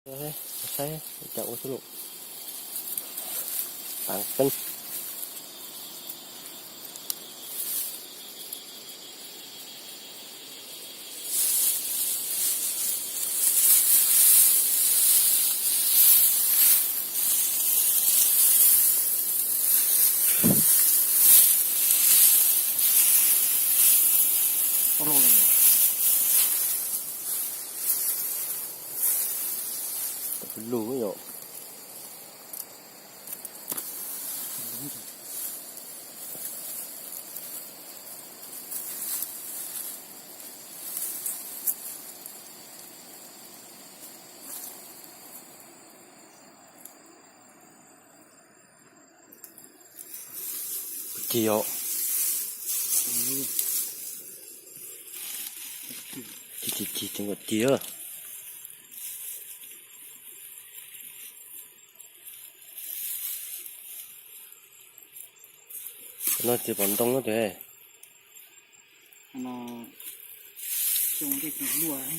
Saib cas ua xwb lauj. Taav qeeb. Lug yom. Ci yom. Ci ci ci tseem kom ci. No tsis pom ntoo no ces. Ntej tsis luaj.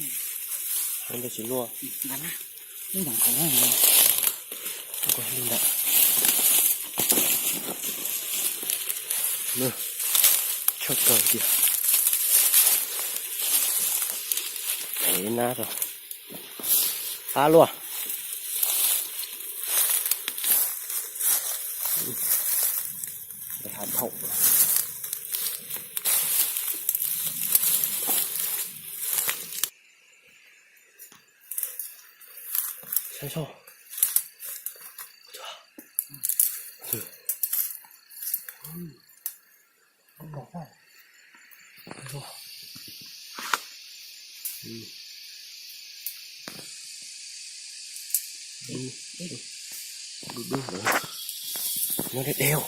Tshaj kawg tiag. Ev nab rau. Qab luaj. Hav thaum. Saib soj. Dub dub lawm. Nyob deb deb.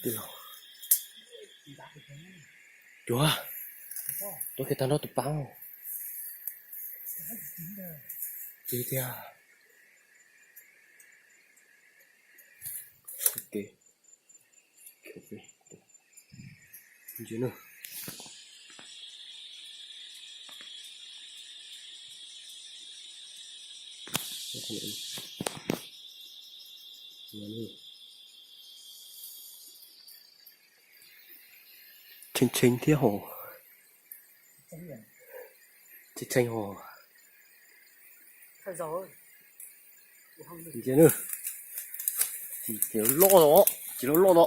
Tij laug, cuav, tuav kiag tag nrho tus pav. Tsis tiag. Ntsia na. Tshee tshee thiab hos. Tshee tshee hos. Ntsia na. Tsis loj loj, tsis loj loj no.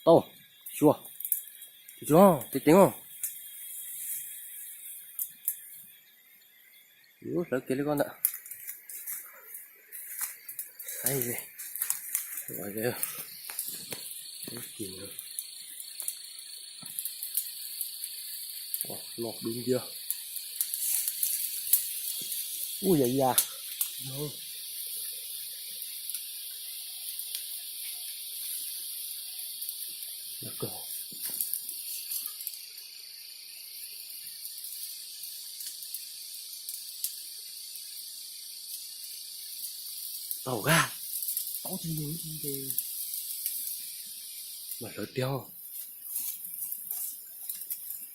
Tau, xyuas. Tsis tshua, ceev ceev os. Hlawv kiag li koj ntawd. Saib, no dub nciab. Ub, yam yas. Tau kag. Mas hlawv tiag.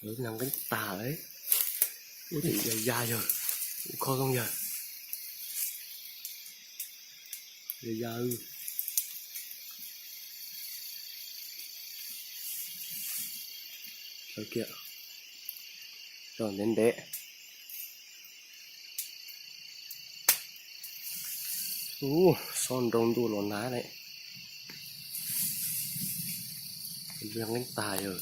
Hlawv nqeeb tag lawm. Ub, yam yas yawg. Ub, kho zoo yawg. Yam yas. Sawv kiag, tso ntev ntev. Ub, so nroo ntuj los nag ne. Nqeeb tag yawg.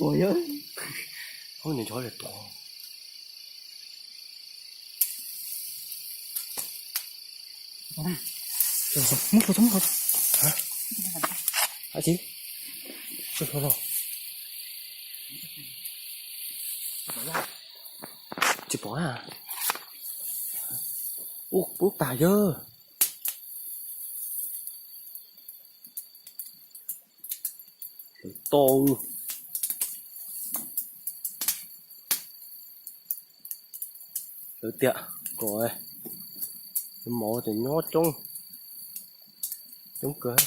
Ub, nws nchov li tuag. Muab hlo, muab hlo. Hab tsi? Muab hlo no. Tsis pom a. Ub, poob tag yawg. Tau. Lawv tiam kom Mov ces nyob coob, coob kawg.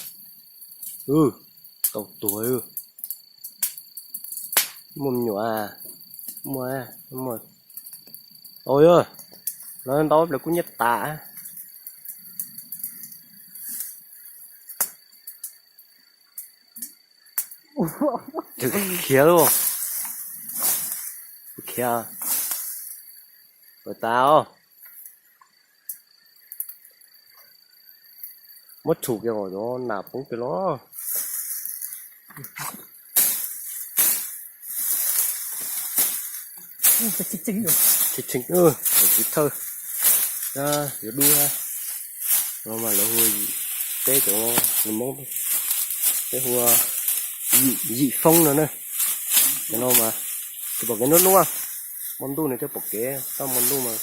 Tau tuag. Muaj me nyuam, muaj, muaj. Ua, lawv ntau ib pliag kuj nyiaj tas. Khiav lauj. Khiav. Ua tas os. Muab tshum kiag kom cov nas poob kiag los. Tshee tshee, txiv thawj, yuav dub. No mas lawv hu, peb cov Hmoob peb hu yim foob no na. Cov no mas tsis pom kev nruab hnub, hmo ntuj nws thiaj pom kev, tau hmo ntuj mas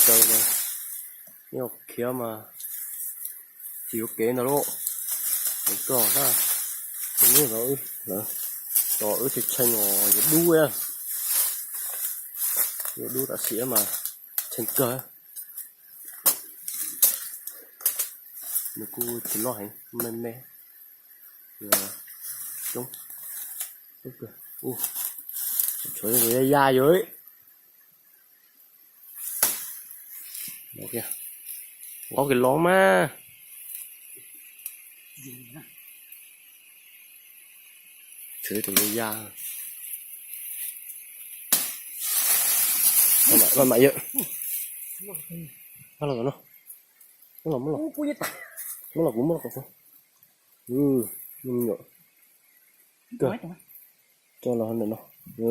kaw mas yeej khiav mas tsis yuav kev ntag lauj. Koj na, hnub no tos wb tshee tshee os, yuav dub, yuav dub tam sim mas tshee kawg. Nws kuj tsis loj heev, me me, coob, coob kawg. Tshuav ya ya yus. Nqaub kis los mas. Tshuav tus ya ya. Mam yawm. Muab los no. Muab los, muab los. Muab los kuv, muab los kuv. Me nyuam. Coj los ntawm no. Me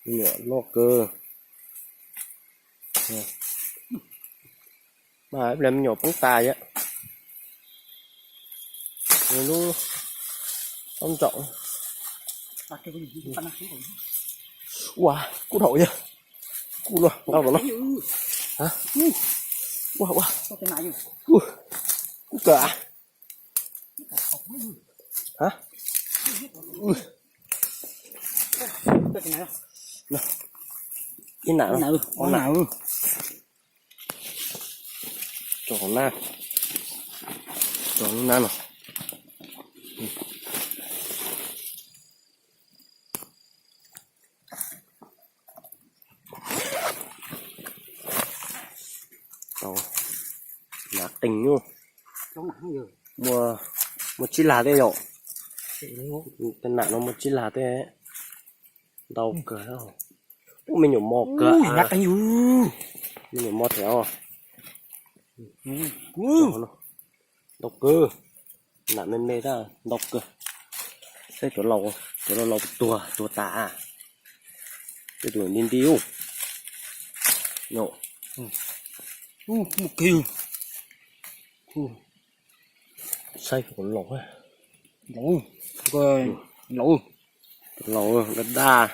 nyuam loj kawg. Mas ib pliag me nyuam poob tas yom. Lub taub ntsaum. Ua, kuj dhau yog. Kuj luaj nqa los no. Ua, ua. Kuj kawg. Ib nam no, ob nam. Tso hauv na, tso hauv na no. Tau, nas qees nyuj. Muaj, muaj tsib lag tej yom. Tej nam no muaj tsib lag tej. Ntau kawg. Ub, me nyuam mos kawg. Me nyuam mos thiab os. Ntau kawg. Nam me me tab ntau kawg. Saib cov laus, cov laus laus tuag tuag tas. Tej tus nti nti ub. Saib cov laus, laus, laus, daj daj.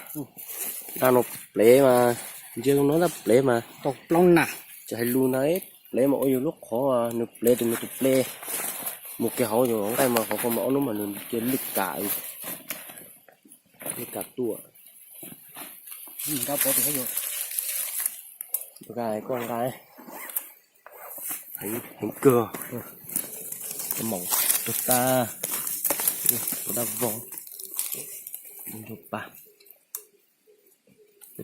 Daj no plev mas, ntsia no daj plev mas tau plaub nas. Tsis hais lus ntag, plev mas ua yus lub qhov, nws plev tus nws tus plev. Mus kiag hauv yus nqaij mas qhov ko mas ob lub mas nws cia li kam, li kam tuaj. Nqa pov tus hauv yus. Nqa, koj nqa. Heev kawg. Maum tug tag, tug tag vog.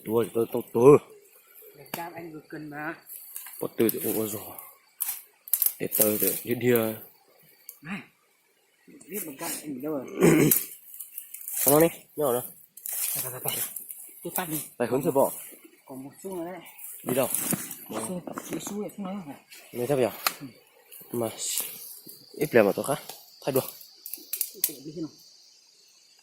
Tus tau tuag. Pob tw ua zog. Tes taw dhia dhia. Qhov no ne, nyob no. Pais hwv ntxwg pom. Li rau. Li thab yog. Mas ib pliag mam tuaj qab thaij dua.